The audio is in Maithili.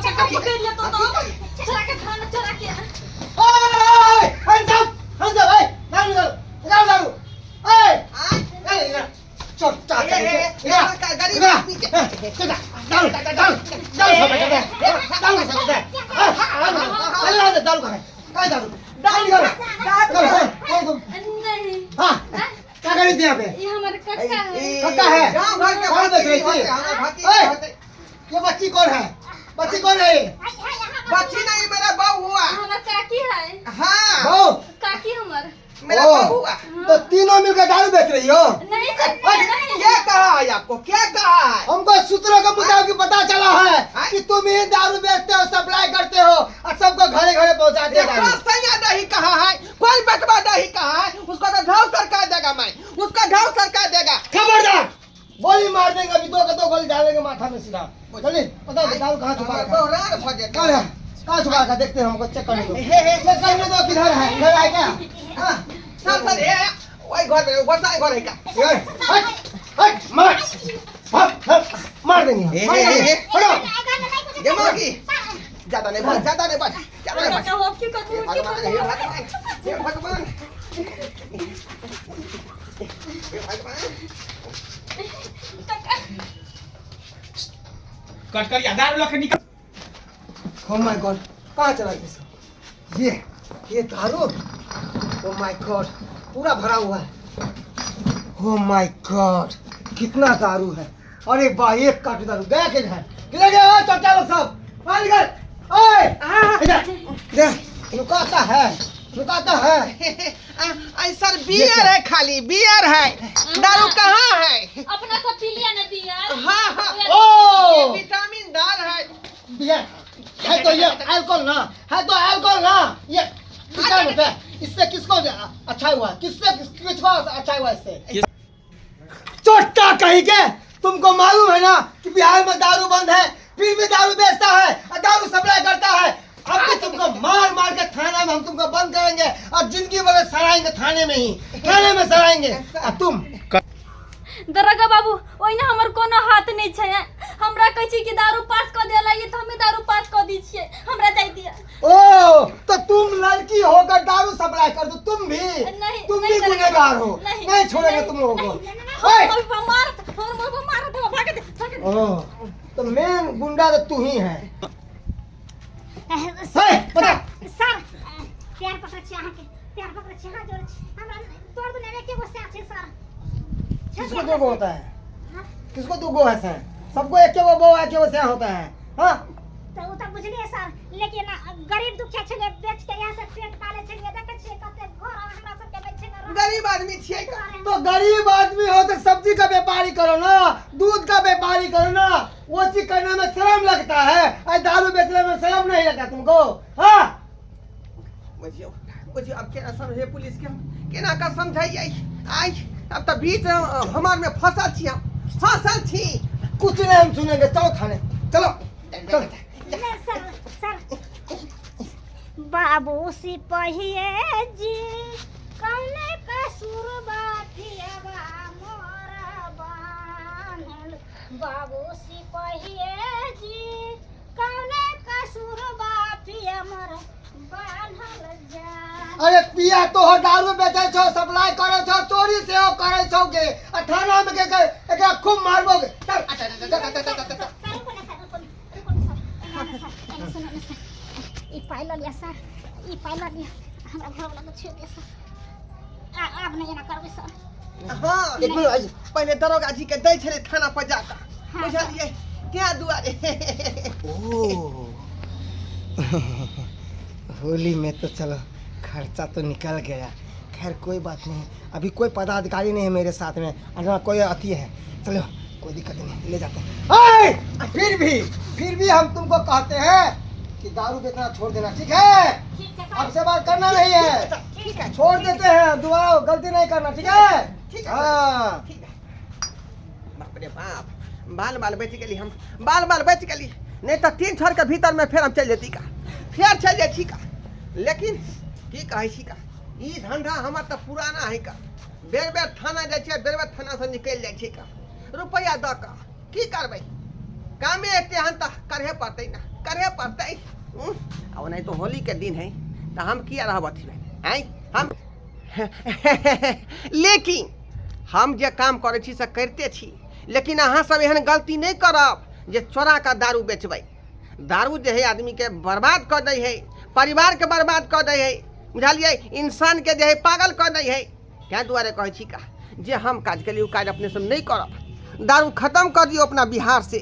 काका पकड़ लेतो तो चोरा के थाना चोरा के। ओए, hands up, hands up, ए, दारू निकालो, निकालो दारू। ए, ए, इधर, चल, चल, चल, इधर, इधर, ए, चल, दारू, दारू, दारू सब है, दारू सब है, दारू, दारू कहाँ है? कहाँ है दारू? दारू निकालो, निकालो, ए, कौन तुम? नहीं। हाँ, क्या कर रही थी यहाँ पे? ये हमारे काका है। कक्का है? गाँव घर के कौन बेच रही थी? भाती ए, ये बच्ची कौन है? बच्ची कौन है ये? बच्ची नहीं, मेरा बहू हुआ। हमार काकी है। हाँ। बहू? काकी हमार। मेरा ओ, बहू हुआ। तो तीनों मिलकर दारू बेच रही हो? नहीं सर, नहीं। क्या कहा है आपको, क्या कहा है? हमको सूत्रों के मुताबिक पता चला है कि तुम ही दारू बेचते हो, सप्लाई करते हो और सबको घरे घरे पहुंचाते हो कौन दारू। सैया दही कहा है, कौन बटवा दही कहा है, उसको तो ढाव सरकार देगा, मैं उसका ढाव सरकार देगा। खबरदार, गोली मार देंगे अभी, दो का दो गोली डालेंगे माथा में सीधा। चलिए बताओ दारू कहाँ छुपा रखा है? बहरान हो जाएगा। कहाँ है? कहाँ छुपा रखा है? देखते हैं, हमको चेक करने दो, हे, हे। चेक करने दो, किधर है? इधर है क्या? हाँ। सर सर, हे वही घर में, वैसा घर है का? इधर, हट हट, मार, हट, हट, मार देंगे, हे, मार हे, देंगे। हे। हटो। ये माँ की ज्यादा नहीं बस, ज्यादा नहीं बस, ज्यादा नहीं बस। काका हो क्यों हे करू भगवान, क्यों हे करू? भगवान, हे भगवान, हे भगवान। काका कट कर दारू लख निकल। ओ my God, कहाँ चला गया सब? ये दारू, ओ my God, पूरा भरा हुआ है। ओ my God, कितना दारू है। अरे वाह, एक काटू दारू गया किधर है? किधर गया? ओए, चल चलो सब बाहर निकल। ओए, इधर इधर, लुकाता है, लुकाता है। आई सर, बियर है, खाली बियर है, दारू कहाँ है? अपना सब पी लिया ना बियर? हाँ हाँ। ओ ये विटामिन दार है। बियर है तो ये अल्कोहल ना है, तो अल्कोहल ना, ये कितना होता है इससे? किसको अच्छा हुआ? किससे किसको अच्छा हुआ इससे? चोट्टा कहीं के, तुमको मालूम है ना कि बिहार में दारू बंद है, फिर भी दारू बेचता है और दारू सप्लाई करता है। अब भी तुमको मार मार के थाना में हम तुमको बंद करेंगे और जिंदगी भर सड़ाएंगे थाने में ही, थाने में सड़ाएंगे। और तुम दरोगा बाबू, ओहिना हमर कोनो हाथ नहीं छै। हमरा कहै छी कि दारू पास कऽ दिया लागे तऽ हमे दारू पास कऽ दै छियै, हमरा जाय दिया। ओ तो तुम लड़की होकर दारू सप्लाई कर दो, तुम भी? नहीं। तुम नहीं भी दरोगा गुनहगार हो। नहीं, नहीं छोड़ेंगे नहीं, तुम लोगों को। नहीं, ओए! हम मारत, हमर मम्मी मारत, हम भाग दे, भाग दे। ओ तो मेन गुंडा तो तू ही है। हे, बता। सर, पैर पकड़ै छी अहाँके, पैर पकड़ै छी, हाथ जोड़ै छी, हमरा तोड़ दुनिया में एके गो सैं छै सर। किसको दो गो होता है? किसको दो गो है सर? सबको एक गो बो, एक गो सैं होता है। हाँ। तऽ ओ तऽ बुझलियै सर, लेकिन गरीब दुखिया छलियै, बेच के इएह सब पेट पालै छलियै। देखै छियै कते घर हमरा सबके नहि छै ने। गरीब आदमी छियै का? तो गरीब आदमी हो तो सब्जी का व्यापारी करो ना, दूध का व्यापारी करो ना। वो चीज करने में शर्म लगता है और दारू बेचने में शर्म नहीं लगता तुमको? हाँ। बुझियौ बुझियौ, अब केना समझे पुलिस के, हम केना का समझाइए? आई अब तऽ बीच हमार में फंसल छी, हम फंसल छी। कुछ नहीं हम सुनेंगे, चलो थाने चलो, चलो। नहि सर, सर, बाबू सिपहिए जी, कौने कसूर बाफियबा मोरा बान्हल, बाबू सिपहिए जी, कौने कसूर बाफिया मोरा बान्हल जा। अरे पिया तो दारू बेचे छो, सप्लाई करे छो, चोरी से करे छो के आ थाना में के के एकरा खूब मारबो के। चल, सर, रुको ना सर, रुको ना, रुको ना सर, एना ना सर, एना सुनो ना सर, ई पाइ लऽ लिअ सर, ई पाइ लऽ लिअ, हमरा घरवला के छोड़ि दिअ सर, आब नहि एना करबै सर। हाँ। एक मिनट पहिले दरोगा जी के दै छलै थाना पर जाकऽ। हाँ। बुझलियै, तें दुआरे। ओ होली में तो चलो खर्चा तो निकल गया। खैर कोई बात नहीं, अभी कोई पदाधिकारी नहीं है मेरे साथ में और ना कोई अथी है। चलो कोई दिक्कत नहीं, ले जाते हैं। आए! फिर भी हम तुमको कहते हैं कि दारू बेचना छोड़ देना, ठीक है? ठीक छै सर। अब से बात करना नहीं है। ठीक है। छोड़ देते हैं, दोबारा गलती नहीं करना, ठीक है? ठीक है। हाँ। ठीक है। बाप रे बाप, बाल बाल बचि गेली हम, बाल बाल बचि गेली। नहि तऽ तीन छर के भीतर में फेर हम चलि जैती का, फेर चलि जाइ छी का। लेकिन की कहै छी का, ई धंधा हमर तऽ पुराना है का। बेर बेर थाना जाइ छियै, बेर बेर थाना से निकलि जाइ छियै का रुपैआ दऽ कऽ। की करबै, कामे एते हन तऽ करहे पड़तै ने। करे पड़तै। आ ओनाहितो होली के दिन है तऽ हम किया रहब अथीमे आँय हम। लेकिन हम जे काम करै छी से करिते छी, लेकिन अहाँ सब एहन गलती नहि करब जे चोरा कऽ दारू बेचबै। दारू जे है आदमीके बर्बाद कऽ दै है, परिवारके बर्बाद कऽ दै है, बुझलियै, इंसानके जे है पागल कऽ दै है। ताहि दुआरे कहै छी का जे हम काज केलियै ओ काज अपने सब नहि करब। दारू खत्म कऽ दियौ अपना बिहार से।